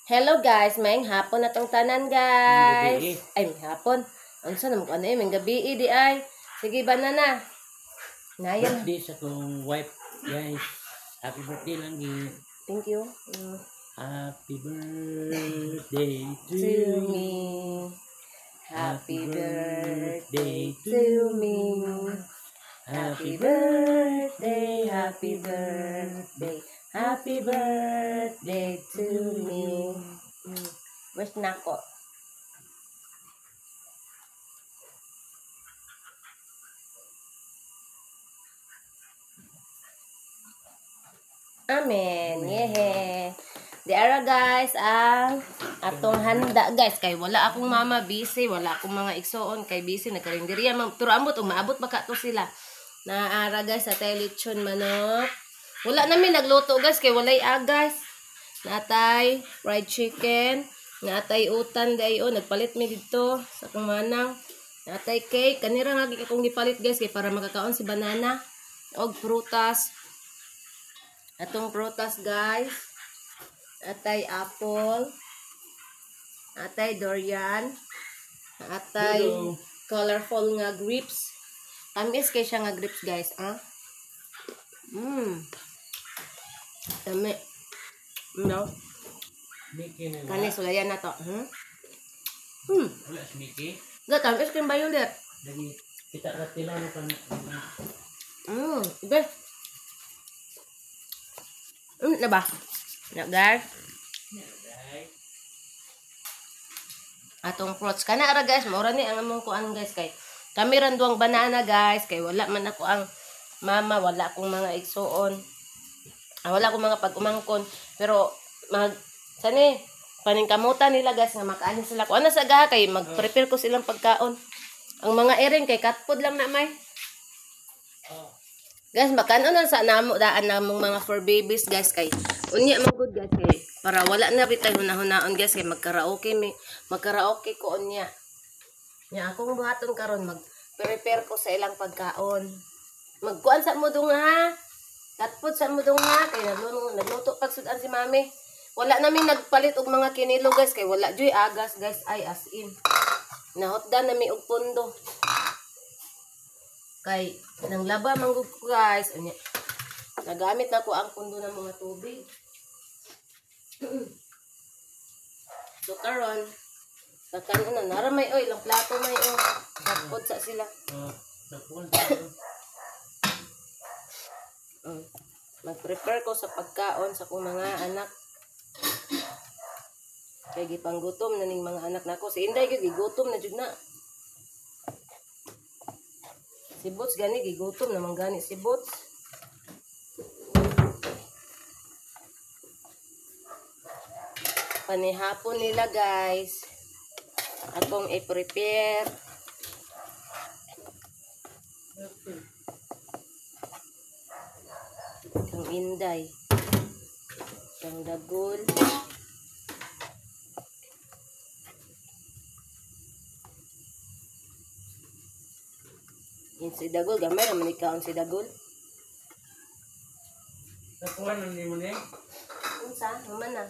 Hello guys, maayong hapon na tong tanan guys. Ay, may hapon. Unsa naman ko ano eh, may gabi di ay. Sige, banana. Nayan. Birthday sa kong wife, guys. Happy birthday lang gi. Thank you. Happy birthday to me. Happy birthday to me. Happy birthday, happy birthday, happy birthday to me. Wish na ko. Amen. Yehe. Di ara guys ang atong handa guys kay wala akong mama busy, wala akong mga igsoon kay busy nagkarinderya man pero amot og maabot baka to sila. Naara guys sa lechon manok. Wala nami nagluto guys kay walay agas. Natay fried chicken, natay utan dayo nagpalit mi didto sa akong manang. Natay cake kanira nga akong gipalit guys kay para makakaon si banana og prutas. Atong prutas guys. Atay apple, atay durian, atay colorful nga grapes. Tamis kay siya nga grapes guys, ah. Tami. No. Kani sulayan na to. Wala si Mickey. Ga tamis kay violet. Lagi kita ra tilaw no kan. Guys. Na ba? Na guys. Atong fruits kana ara guys, maura ni ang among kuan guys kay kami ran duang banana guys kay wala man ako ang mama, wala akong mga igsuon. Wala akong mga pag-umangkon pero mag sani paningkamutan nila guys nga makaani sila ko. Ana sa gaha kay mag-prepare ko silang pagkaon. Ang mga ering kay katpod lang na may. Guys, makano na sa namo daan namong mga four babies guys kay unya man good guys kay para wala na bitay hunahunahon guys kay magkaraoke mi, magkaraoke ko unya. Nya akong buhaton karon mag-prepare ko sa ilang pagkaon. Magkuan sa mo dung ha. Katpod sa mo dung ha kay nagluto pag sudan si mami. Wala nami nagpalit og mga kinilo guys kay wala joy agas guys ay as in. Nahotdan nami og pondo. Kay nang laba manggug ko guys unya. Nagamit na ko ang pundo ng mga tubig. So karon kakan na nara may oy ilang plato may oy. Sapod sa sila. Mag-prepare ko sa pagkaon sa kong mga anak. Kay gipanggutom na ning mga anak nako. Si Inday gyud gigutom na jud na. Si Boots gani gigutom naman gani si Boots. Panihapon nila guys. Akong i-prepare. Kang Inday. Kang Dagol. Si Dagol, gamay naman ikaon si Dagol. Nakuha na ni mo ni? Unsa? Human na.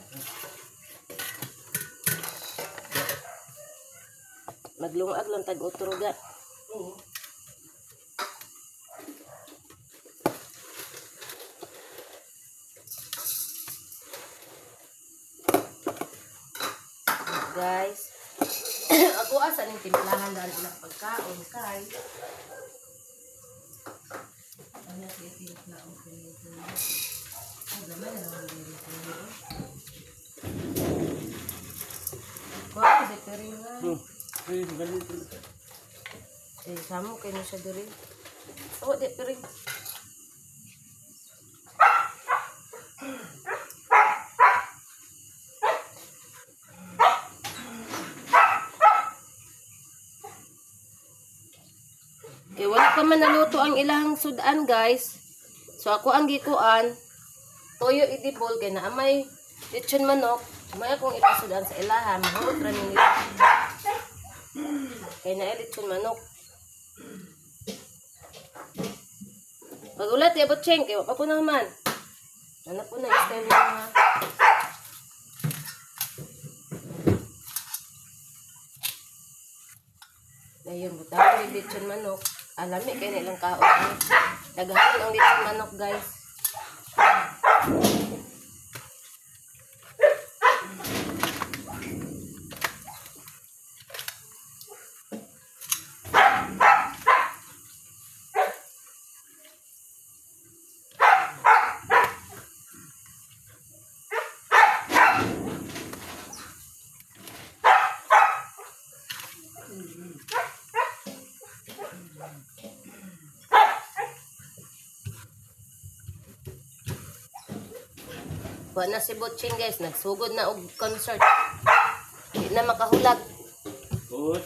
Maglungag lang tag-otro ga. Oo. Guys, ako asa ning timplahan dahil ilang pagkaon kay. Ano siya timpla og ganito? Ay, gamay na naman dito. Wow, si Piring nga. Ay, ganito. Eh, samo kayo na siya diri. Oh, di Piring. Okay, wala pa man naluto ang ilang sudan guys. So ako ang gikuan toyo idibol kay naa may lechon manok, may akong ipasudan sa ilaha, mahurot ra ni nila. Kay naa lechon manok. Pagulat ya botcheng kay wa pa po naman. Ana po na style nga. Ayun, butang yung lechon manok. Alami kayo nilang kaon. Daghan ang lechon manok, guys. Wa na si Butching, guys, nagsugod na og concert. Di na makahulag. Good.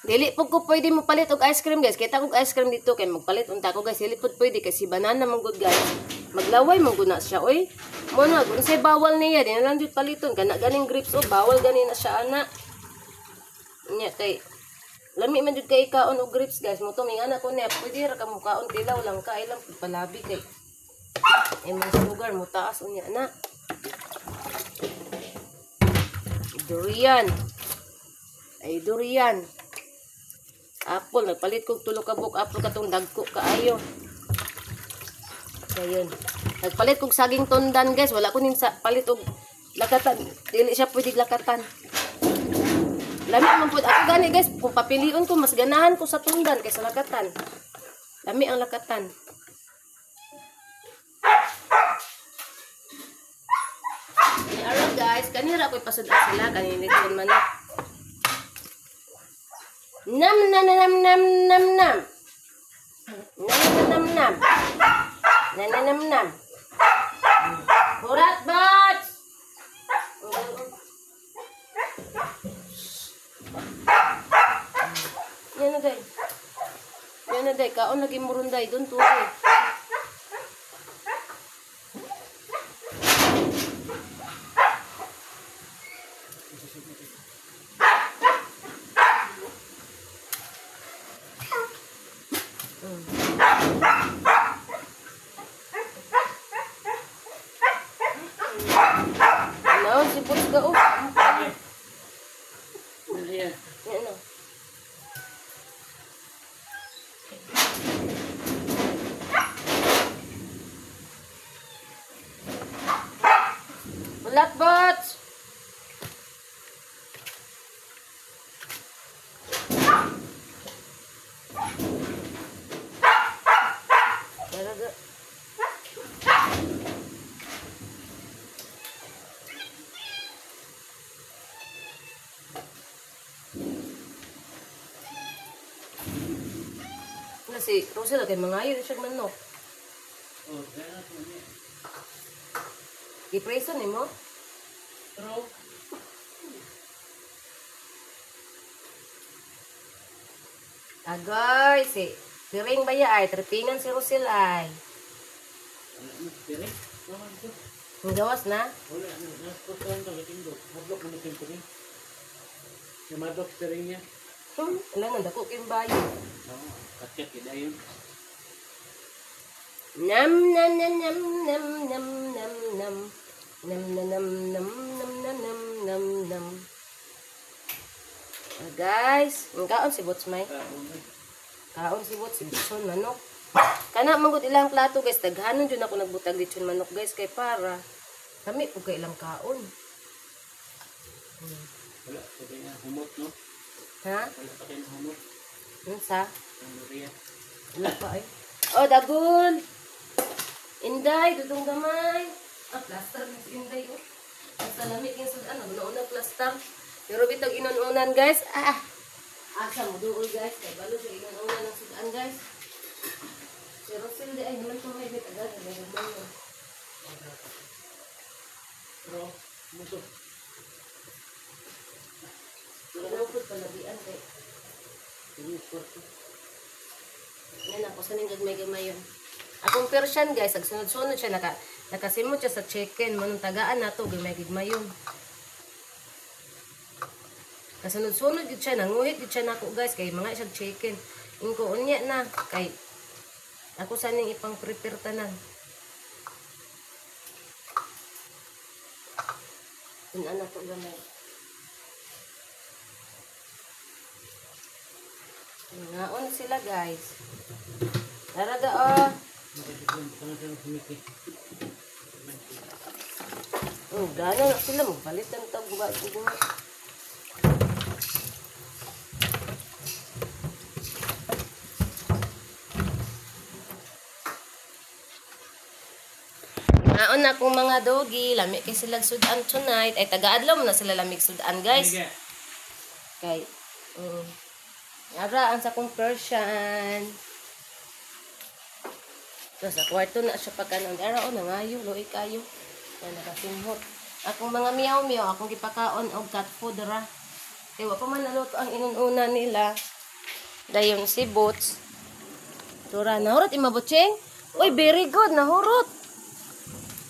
Dili pud ko pwede mo palit og ice cream, guys. Kita kog ice cream dito kay magpalit unta ko, guys. Dili pud pwede kay si banana man gud, guys. Maglaway man gud na siya, oy. Mo na unsay bawal niya, di na lang jud paliton kana ganing grapes o bawal gani na siya ana. Nya kay lami man jud kay kaon og grapes, guys. Mo to ming ana ko niya, pwede ra ka mo kaon tilaw lang ka ilang palabi kay imong sugar mo taas unya na. Durian. Ay durian. Apple, nagpalit kog tulo ka buok apple katong dagko kaayo. Ayun. Nagpalit kog saging tundan, guys. Wala ko nin sa palit og lakatan. Dili siya pwede lakatan. Lami man pud ako gani, guys. Kung papilion ko, mas ganahan ko sa tundan kaysa lakatan. Lami ang lakatan. Ni ara, guys, kanira ko'y pasud-an sila kaning lechon manok. Nam nam nam nam nam nam. Nam nam nam nam. Nam nam nam nam. Hurat bats. Yan na day. Yan na day. Kaon lagi murunday. Doon tuloy. Ano, si Butch ka, oh. Ano yan? Yan, ano. Bulat, Butch! Talaga. Na si Rosel kay mangayo siya manok. Oh, gana ko niya. Gipreso nimo? Pero Agoy, si Piring ba ya ay tripingan si Rosel ay. wala na dire. Wala ko. Ang gawas na? Wala na nas ko sa tindo. Hadlok mo tin piring. Yamadok piring niya. Wala na dako kay bayo. Oo, katyat dayon. Nam nam nam nam nam nam nam nam nam nam nam nam nam nam nam nam nam. Ah, guys, ang kaon si Butch may. Kaon si Butch, si lechon manok. Kana manggod ilang plato, guys, daghanon jud ako nagbutag lechon manok, guys, kay para kami pud kay ilang kaon. Wala pa kay humot, no? Ha? Wala pa kay humot. Unsa? Ang Maria. Wala pa ay. Oh, dagol. Inday, dudong gamay. Ah, plaster ni si Inday oh. Ang salamit yung sudan, nagnauna plaster. Pero bitog inununan, guys. Ah, asa mo duol, guys. Kay balo siya inununan ng sudan, guys. Pero sila di ay naman ko may bit agad. Pero muto. Pero pud palabian kay. Yan ako sa ning gagmay-gamay yun. Akong Persian, guys, agsunod-sunod siya nakasimot siya sa chicken manong tagaan nato gamay-gigmay yun. Kasunod-sunod gid siya, nanguhit gid siya nako, guys, kay mga siya chicken. Inko unya na kay ako saning ipang prepare tanan. Tun-an na to gamay. Ngaon sila guys. Tara ga oh. Oh, gana na sila magpalit ang tag guba. Naon na akong mga doggy, lami kay sila sudan tonight. Ay taga-adlaw mo na sila lamig sudan guys. Kay ara ang sa akong Persian. So, sa kwarto na siya pagkanon. Ara o nangayo, luoy kayo. Ay nakasimhot. Akong mga miyaw-miyaw, akong gipakaon og cat food ra. Kay wa pa man naluto ang inununa nila. Dayon si Boots. Tura, nahurot ima Butching? Uy, very good, nahurot.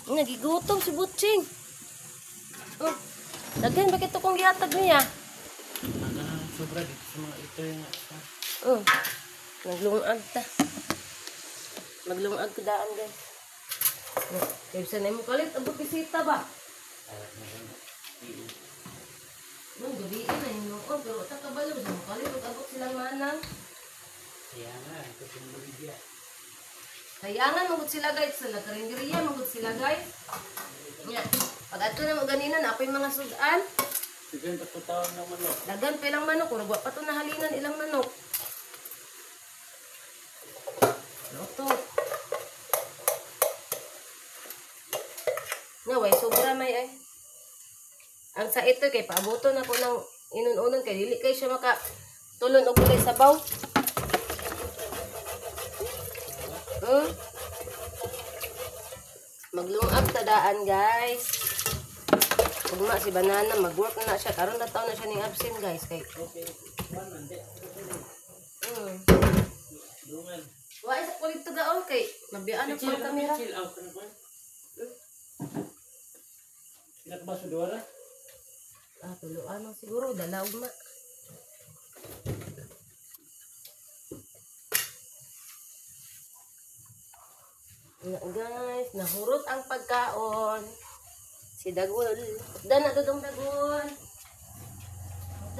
Nagigutom si Butching. Oh, daghan bakit to kong gihatag niya? Sobra dito sa mga ito yung oh, naglungag ta. Maglungag ko daan guys. Kaya sa na mo kalit, abot bisita ba? Nung gabi na yun noon, pero ta kabalo sa mo kalit, abot silang manang. Kaya nga, ito yung Bolivia. Kayangan magud sila guys, sa nagkarinderiya magud sila guys. Nya, pag adto na mo ganina na ako'y mga sudan. Dagan pa to tawag ng manok. Dagan pa ilang manok, murag wa pa to nahalinan ilang manok. Luto. Nga way sobra may ay. Ang sa ito kay paaboton ako ng inun-unon kay dili kay siya maka tulon og gulay sabaw. Maglungag tadaan guys. Ugma si banana mag-work na siya karon na taon na siya ning absent guys kay. Okay. Wa sa kulit to gaon kay mabiyaan ang kamera. Chill out na ba? Nakbaso duara? Ah, tuluan na siguro dala ugma. Na guys, nahurot ang pagkaon. Si Dagul. Dana dudong Dagul.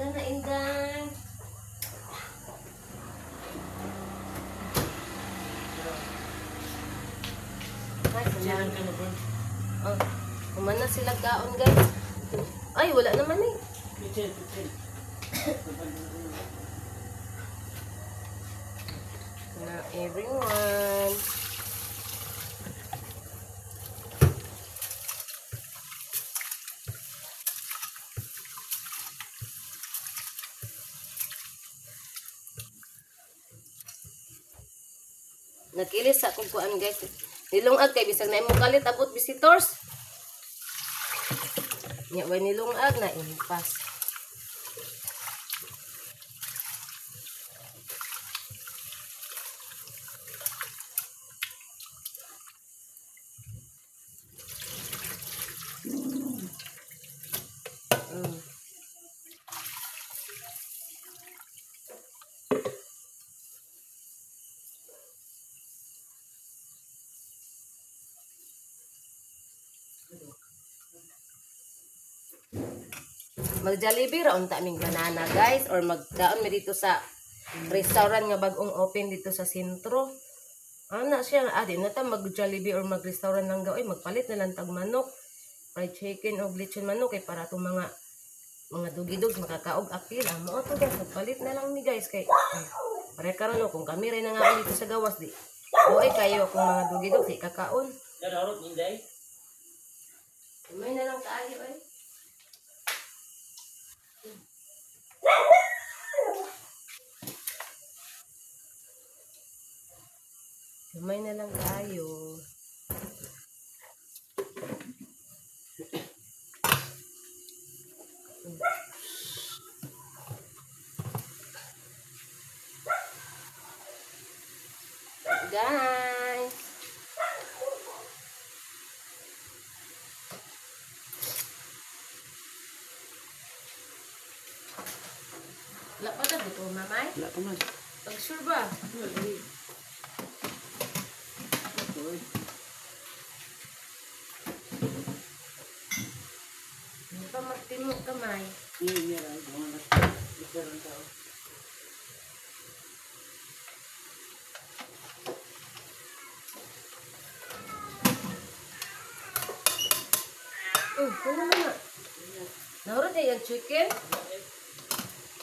Dana Inday. Ay, salamat. Oh, kumana sila kaon guys. Ay, wala naman eh. Pichel. Na everyone. Nagkilis sa akong kuan guys. Nilungag kay bisag na imong kalit abot visitors. Nya way nilungag na impas. Mag-Jollibee ra unta aming banana guys, or magkaon mi dito sa restaurant nga bagong open dito sa sentro. Ana siya, di na ta mag-Jollibee or mag-restaurant lang gaoy, magpalit na lang tag manok, fried chicken o lechon manok kay para atong mga dugi-dogs makakaog apil. Amo to guys, magpalit na lang mi guys kay pare karon kung kami ray nangaon dito sa gawas di. Oy kayo kung mga dugi-dogs di kakaon. Darot ninday. May na lang kaayo ay. Gamay na lang tayo. Guys. Wala pa dito, mamay? Wala pa man. Pag sure ba? Hindi pa magtimo kamay. Oh, ano na? Nahurot na yung chicken.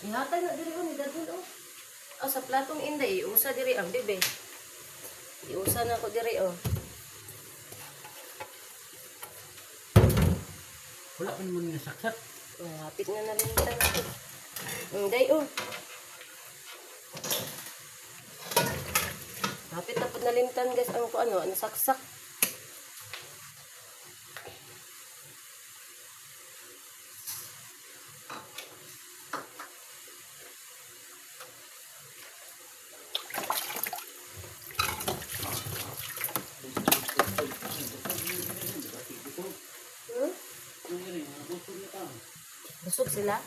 Ihatag na diri ni dadun oh. Oh, sa platong inday iusa diri ang bebe. Iusa na ko diri oh. Wala pa naman nga saksak. Oh, hapit na nalintan ako. Inday oh. Hapit na pud nalintan guys ang ko ano, nasaksak. Busog sila?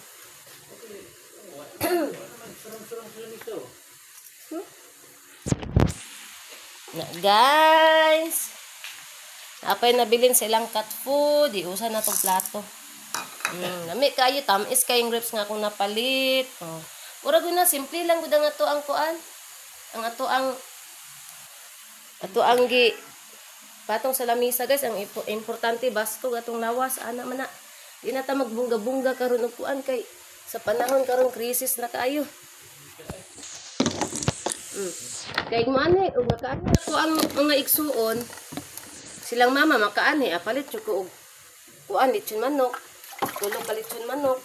Na guys, napay nabilin sa ilang cat food, iusa na tong plato. Nami kayo, tamis kayong grapes nga akong napalit. Oh. Mura gud na simple lang gud ang ato ang kuan. Ang ato ang gi patong sa lamisa guys, ang importante basto atong lawas ana man na. Di na ta magbungga-bungga karon og kuan kay sa panahon karon krisis na kaayo. Kay mo ani og makaani ako ang mga igsuon, silang mama makaani apalit jud ko og kuan lechon manok, tulo ka lechon manok.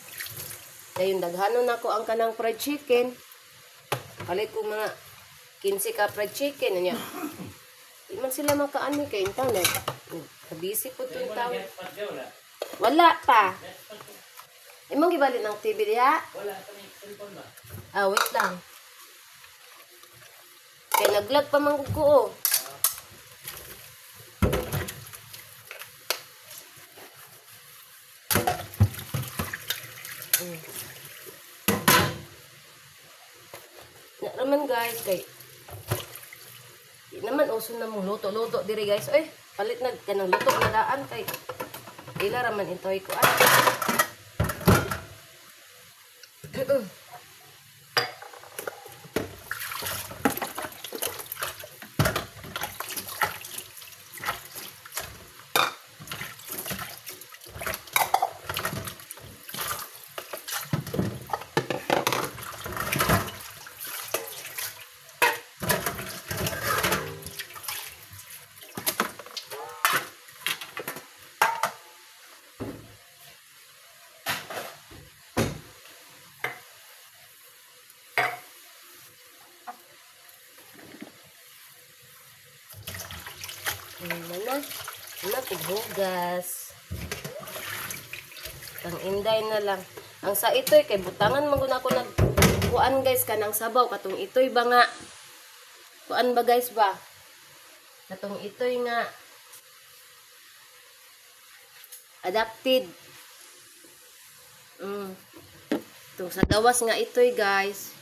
Dayon daghanon nako ang kanang fried chicken. Palit ko mga 15 ka fried chicken nya. Di man sila makaani kay intawon nag busy pud to intawon. Wala pa. Imong gibali ng TV diha? Wala pa ni cellphone ba? Ah, wait lang. Kay naglag pa man ko oh. Na raman guys kay di naman uso na mong luto-luto diri guys. Oy, palit na kanang luto na daan kay ila raman itoy ko ah. Ano na, tighugas. Ang inday na lang. Ang sa itoy, kay butangan man gud ako nagkuan guys, kanang sabaw. Katong itoy ba nga? Kuan ba guys ba? Katong itoy nga. Adapted. Itong sa gawas nga itoy guys.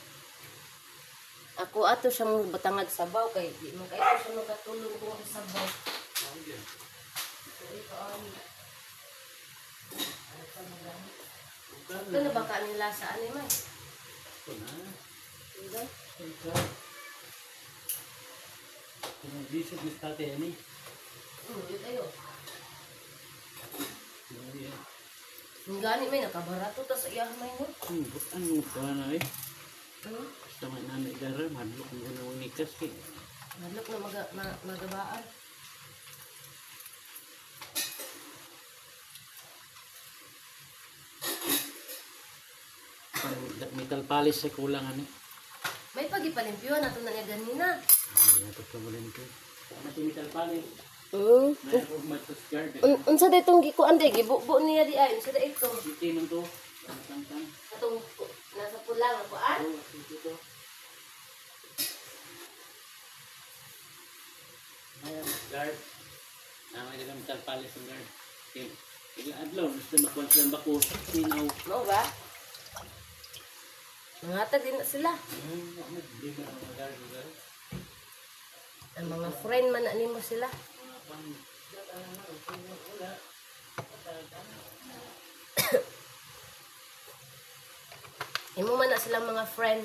Ako ato siyang butangag sabaw kay di man kayo siya makatulong kung sabaw. Ito na ba ka nila sa ano man? Ito na. Ito? Ito. Bisog ni tate ani. Yun tayo. Yan. Ang gani may nakabarato ta sa iyang may no. Butan mo pa na eh. Hmm? Basta may nanay dara, madlok mo na ang nikas kay. Madlok na magabaan. Parang metal polish sa kulang ani. May pagipalimpyuhan nato na niya ganina. Ay, ato ka wala nito. Ano metal polish? Mm. May og matos guard. Unsa day tong gikuan day gibubo niya di ay unsa day ito? Dito man to. Tang tang. Atong nasa pula nga kuan. Oh, dito to. May guard. Na may dagang metal polish ang guard. Okay. Ilang adlaw gusto makuha silang bako. Sinaw. Mao ba? Mangatag din na sila. Ang mga friend man na nimo sila. Imo man na silang mga friend.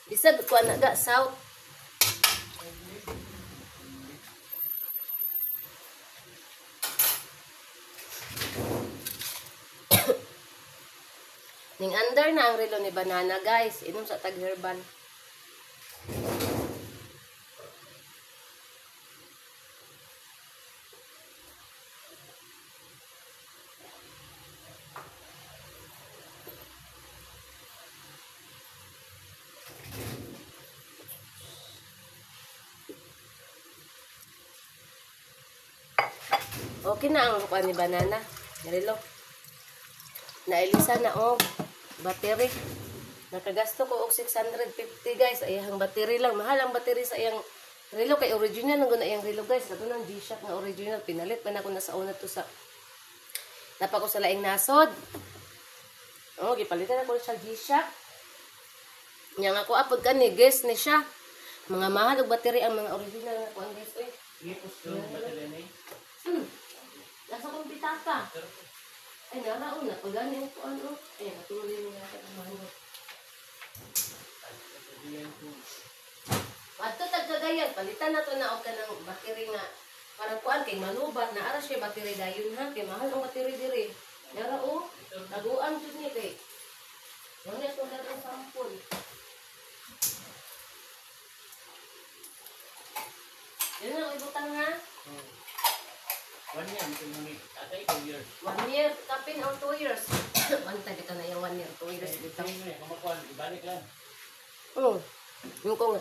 Bisag kuan na ga south. Ning under na ang relo ni Banana guys. Inom sa tag herbal. Okay na ang kuan ni Banana. Relo. Nailisa na og battery. Nakagasto ko og 650 guys. Ayang battery lang. Mahal ang battery sa iyang relo kay original lang guna iyang relo guys. Lago nang G-Shock nga original. Pinalit man ako na sa una to sa napa ko sa laing nasod. Oh, gipalitan ako sa G-Shock. Nya nga ko apod kani guess ni siya. Mga mahal og battery ang mga original nga kuan guys oy. Battery ni. Nasa kong pitaka. Ay, naraon na. Pag gani ang kuan o. Ay, natuloy mo nga ang mango. Adto tagkagayan, palitan na to na og kanang battery nga para kuan kay malubat na ara siya battery dayon ha kay mahal ang battery diri. Nara o, taguan jud ni kay. Mo ni atong dadong sampol. Yun ang ibutang ha. 1 year, atay 2 years. 1 year, kapin ang 2 years. Bantay dito na yung 1 year, 2 years dito. Ibalik lang. Oo. Yung kung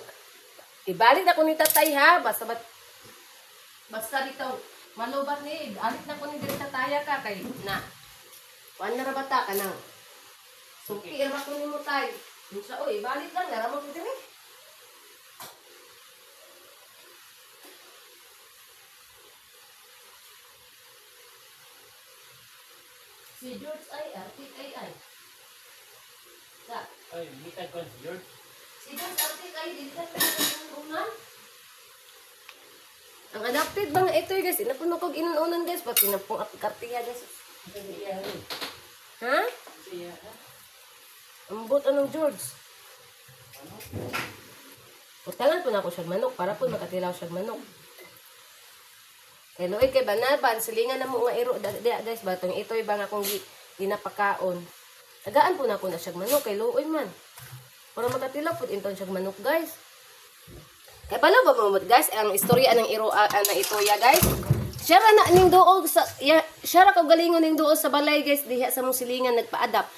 ibalik na ko ni tatay ha, basta bat basta dito malubat ni, ibalik na ko ni diri tataya ka kay na. Kuan na ra bata ka nang. Suki ra ko nimo tay. Unsa oy, ibalik lang nara mo diri. Si George ay Arctic ay ay. Sa. Ay, mitag ko si George. Si George Arctic ay dili ka unan. Ang adapted ba nga ito guys, inapuno kog inununan guys, pati na pong kartiya guys. Ha? Ambot anong George? Utangan po na ako siyang manok para po makatilaw siyang manok. Kay luoy kay banaban, silingan na mo nga iro diya guys, batong itoy ba nga akong ginapakaon. Tagaan po na ako na siyang manok kay luoy man. Para makatilaw po inton siyang manok guys. Kay pala ba mo guys ang istorya ng iro na itoya guys. Siya ra na ning duol sa siya ra kaugalingon ning duol sa balay guys diha sa mong silingan nagpa-adapt.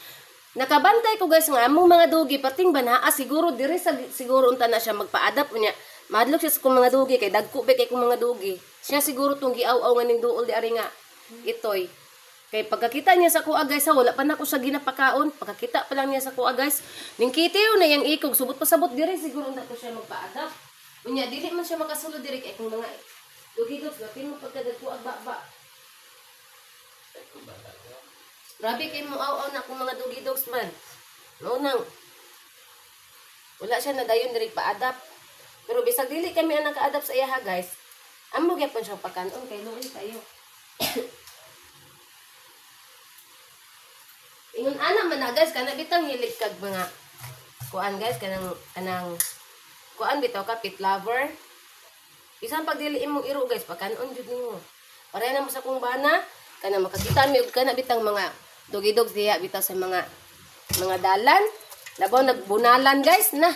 Nakabantay ko guys nga among mga dugi perting banaa siguro diri sa siguro unta na siya magpa-adapt unya. Madlok siya sa kong mga dugi kay dagko ba kay kong mga dugi. Siya siguro tong giaw-aw nga ning duol di ari nga itoy. Kay pagkakita niya sa kuha guys, wala pa nako siya ginapakaon. Pagkakita pa lang niya sa kuha guys, ning kitiw na yang ikog subot pasabot diri siguro unta to siya magpa-adapt. Unya dili man siya makasulod diri kay kung mga dugi dogs gapin mo pagkadagko ag baba. Grabe kay mo aw-aw na kung mga dugi dogs man. No nang wala siya nadayon diri pa-adapt. Pero bisag dili kami ang naka-adapt sa iya ha guys. Amo gyapon siya pagkanon kay luoy kayo. Ingon ana man na guys kana bitang hilig kag mga kuan guys kanang kanang kuan bitaw ka pet lover. Bisan pag dili imong iro guys pagkanon jud nimo. Pareha na mo sa kong bana kana makakita mi og kana bitang mga dugi dogs diha bitaw sa mga dalan. Labaw nagbunalan guys na.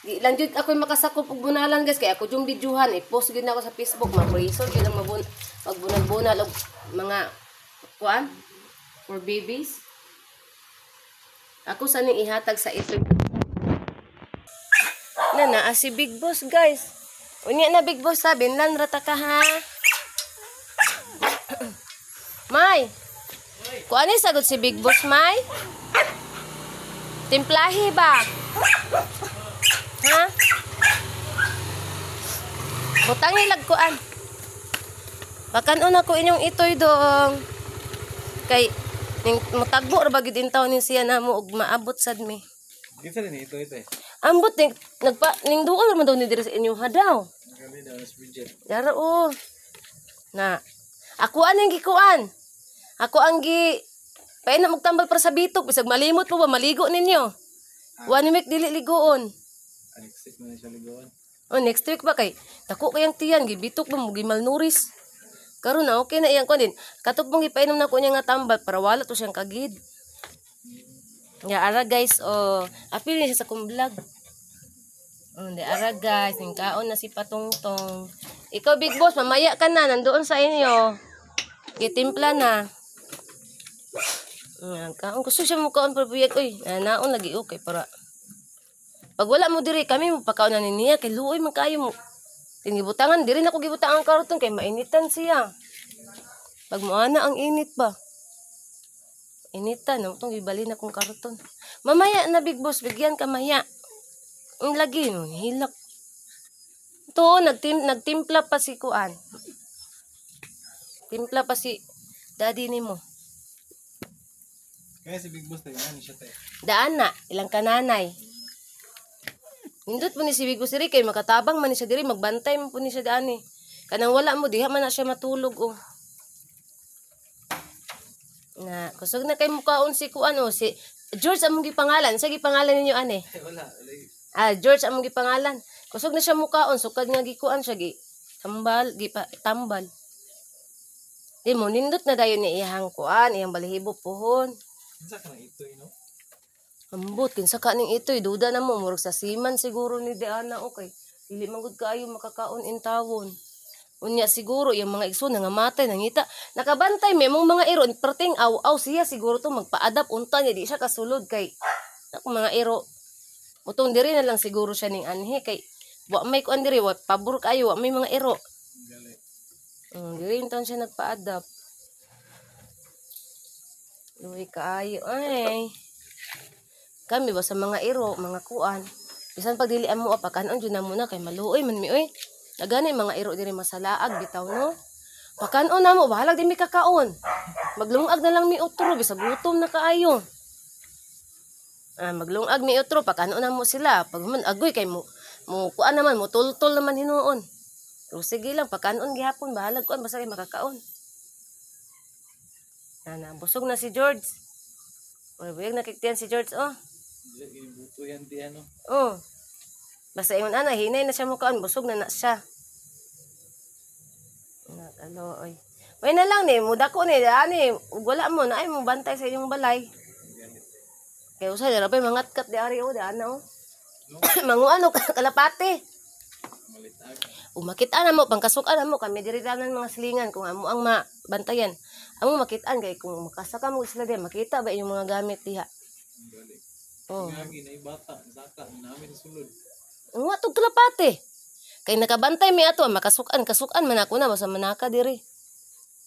Di lang jud ako'y makasakop og bunalan guys kay ako jung videohan i-post gyud na ako sa Facebook ma-prison gyud ang magbunal-bunal og mga kuan for babies. Ako sa ning ihatag sa ito. Na naa si Big Boss guys. Unya na Big Boss ha, binlan ra ta ka ha. May. Kuan ni sagot si Big Boss May? Timplahi ba? Ha? Butang ilag kuan. Pakanon ako inyong itoy dong. Kay ning mutagbo ra ba gid intaw nin siya namo og maabot sad mi. Kinsa ni ito ito eh. Ambot ning nagpa ning duol man daw ni diri sa inyo ha daw. Kami daw si Bridget. Dara o. Na. Ako aning gikuan. Ako ang gi paina magtambal para sa bitok bisag malimot po ba maligo ninyo. One week dili ligoon. Next week na siya ligoan. Oh, next week ba kay dako kayang tiyan gibitok ba mo gimalnuris. Karon na okay na iyang kuan din. Katok mong gipainom na ko niya nga tambal para wala to siyang kagid. Ya ara guys, oh, apil niya siya sa kong vlog. Oh, di ara guys, ning kaon na si Patungtong. Ikaw Big Boss, mamaya ka na nandoon sa inyo. Gitimpla na. Nga, kaon gusto siya mo kaon pero buyag oy. Naon lagi okay para pag wala mo diri kami mo pakaon na ni niya kay luoy man kayo mo. Tingibutangan diri na ko gibutangan ang karton kay mainitan siya. Pag moana ang init ba. Initan no tong gibali na kong karton. Mamaya na Big Boss, bigyan ka maya. Ang lagi no hilak. To nagtimpla pa si kuan. Timpla pa si daddy nimo. Kaya si Big Boss tayo, ano siya tayo? Daan na, ilang kananay. Nindot po ni si Big Boss diri kay makatabang man ni siya diri, magbantay man po ni siya daan eh. Kanang wala mo diha man na siya matulog oh. Na, kusog na kay mukaon si kuan oh, si George among gipangalan, sa gipangalan ninyo ane? Wala. Ah, George among gipangalan. Kusog na siya mukaon, sukad nga gikuan siya gi tambal, gi pa, tambal. Di mo nindot na dayon ni iyang kuan, iyang balahibo pohon. Kinsa ka nang ito, no? Ambot, kinsa ka ning itoy, duda na mo, murag sa siman siguro ni Diana, okay. Dili man gud kaayo makakaon intawon. Unya siguro, yung mga igsoon, nangamatay, nangita. Nakabantay, may mong mga iro, perting aw-aw siya siguro to magpa-adapt, unta niya, di siya kasulod kay, ako mga iro. Mutong diri na lang siguro siya ning anhi, kay, wa may kuan diri, wa pabor kaayo, wa may mga iro. Gali. Diri intawn siya nagpa-adapt. Luwi kaayo, ay. Kami ba sa mga iro, mga kuan. Bisan pag dili amo pakanon jud na muna kay maluoy man mi oy. Dagani mga iro diri masalaag bitaw no. Pakanon na mo, bahalag di mi kakaon. Maglungag na lang mi utro bisag gutom na kaayo. Ah, maglungag mi utro pakanon na mo sila. Pag man agoy kay mo mo kuan naman mo tultol naman hinuon. Pero sige lang pakanon gihapon bahalag kuan basta kay makakaon. Na, busog na si George. Uy, buyag nakiktiyan si George oh. Buto yan di ano. Oh. Basta ingon ana hinay na siya mukaon, busog na na siya. Nakalo oy. May na lang ni mudako ni ani ug wala mo na ay mo bantay sa inyong balay. Kay usay dara pay mangatkat di ari oh di ana oh. Manguan og kalapate. Malitag. Umakit-an na mo pangkasukan na mo kami diri tanan mga silingan kung amo ang mabantayan. Amo makit-an kay kung makasaka mo sila di makita ba inyong mga gamit diha. Gali. Oh. Ngagi na bata, saka namin sa sulod. Nga tog kalapate. Kay nakabantay mi ato makasukan kasukan man ako na basta manaka diri.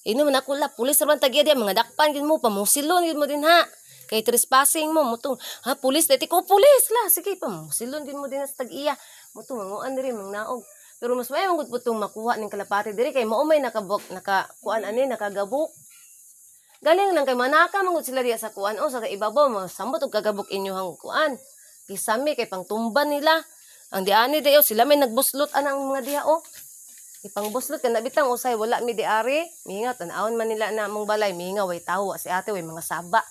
Ino man ako la pulis ra man tagya diha mga dakpan gid mo pamusilon gid mo din ha. Kay trespassing mo mutong ha pulis dati ko pulis la sige pamusilon gid mo din sa tag-iya. Mutong manguan diri mangnaog. Pero mas maayo man gud putong makuha ning kalapate diri kay mao may nakabok nakakuan ani nakagabok. Galing lang kay manaka man gud sila diha sa kuan o sa ibabaw masambot og kagabok inyohang kuan. Kisami kay pangtumba nila. Ang diani dayo sila may nagbuslot anang mga diha oh. Ipangbuslot ka nabitang usay wala mi diari. Mihinga tan-awon man nila na among balay mihinga way tawo si ate way mga saba.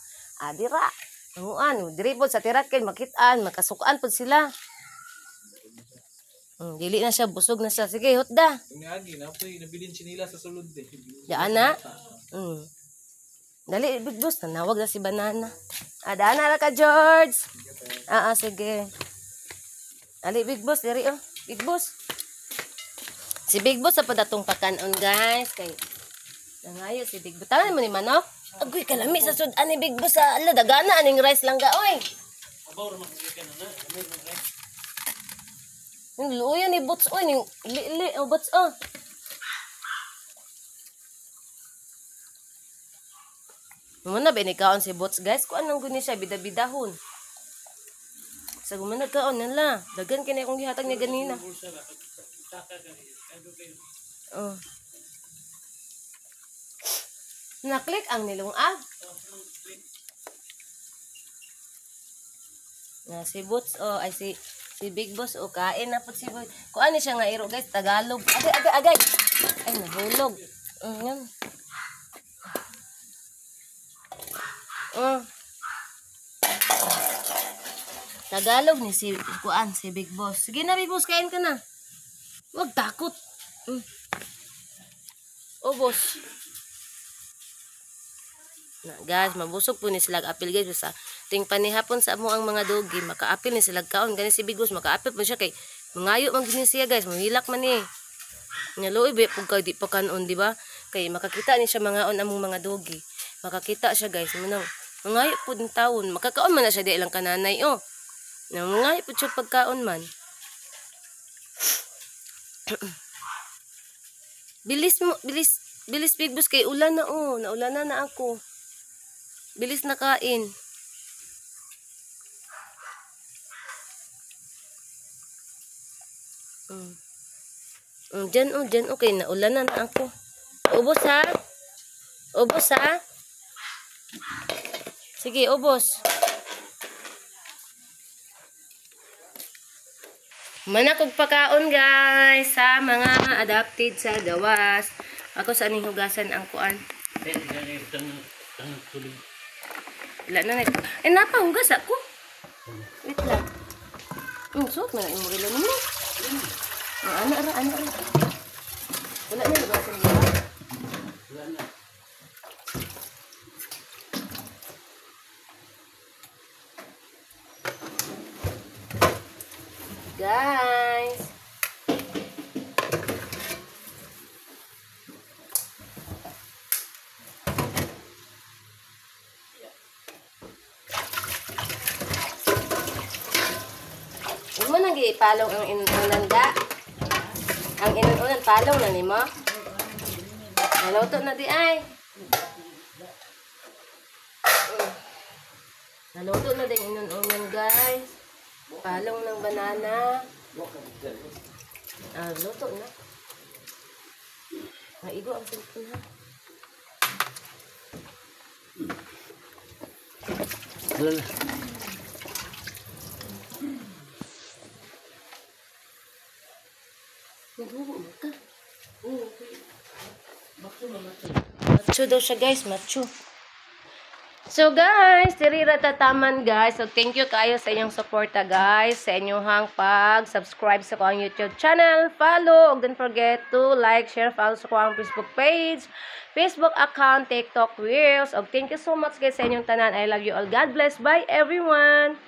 Adira. Manguan diri pod sa tirakel makit-an makasukan pod sila. Dili na siya busog na siya. Sige hutda. Ngagi na poy nabilin sinila sa sulod eh. Daan na. Dali, Big Boss, nanawag na si Banana. Ah, daan na ka, George. Ah, sige. Dali, Big Boss, diri oh. Big Boss. Si Big Boss sa padatong pakanon, guys. Kay nangayo si Big Boss. Tangan mo ni Manok. Agoy, kalami sa sudan ni Big Boss. Ala, dagana aning rice lang ga, oy. Abaw ra makasikan na. Amir man rice. Yung luya ni Boots, oy. Yung li-li, oh, Boots, oh. Muna ba nikaon si Boots, guys? Kuan nang guni siya, bida-bidahon. Sa gumana kaon nala. Dagan kini akong gihatag niya ganina. Oh. Naklik ang nilungag. Na si Boots oh, ay si Big Boss oh, kain na pud si Boy. Kuan ni siya nga iro guys, Tagalog. Agay agay agay. Ay nahulog. Yan. Tagalog ni si kuan si Big Boss. Sige na Big Boss, kain ka na. Wag takot. Oh boss. Na guys, mabusog po ni sila apil guys basta ting panihapon sa amo ang mga dogi, makaapil ni sila kaon gani si Big Boss, makaapil po siya kay mangayo man gini siya guys, mahilak man ni. Nya luoy ba pug kay di pa kanon, di ba? Kay makakita ni siya mangaon among mga dogi. Makakita siya guys, manang mangayo pud tawon, makakaon man na siya di ilang kananay oh. Na mangayo pud siya pagkaon man. Bilis mo, bilis, bilis Big Boss kay ulan na oh, naulanan na ako. Bilis na kain. Diyan oh, diyan okay, naulanan na ako. Ubos ha? Ubos ha? Sige, ubos. Manakog pakaon guys sa mga adopted sa gawas. Ako sa aning hugasan ang kuan. Wala na. Eh, napahugas ako. Wait lang. Suot na yung murilo nimo. Ana ra, ana ra. Wala na hugasan mo. Wala na. Guys. Huwag mo nang ipalong ang inunan ga. Ang inunan palong na nimo. Naluto na di ay. Naluto na din inunan guys. Palong ng banana. Ah, luto na. Maigo ang cellphone ha. Naghubo mo ka. Macho daw siya guys, macho. So guys, diri ra tataman guys. So thank you kayo sa inyong suporta guys, sa inyong pag-subscribe sa akong YouTube channel, follow, ug don't forget to like, share, follow sa akong Facebook page, Facebook account, TikTok Reels. Og thank you so much guys sa inyong tanan. I love you all. God bless. Bye everyone.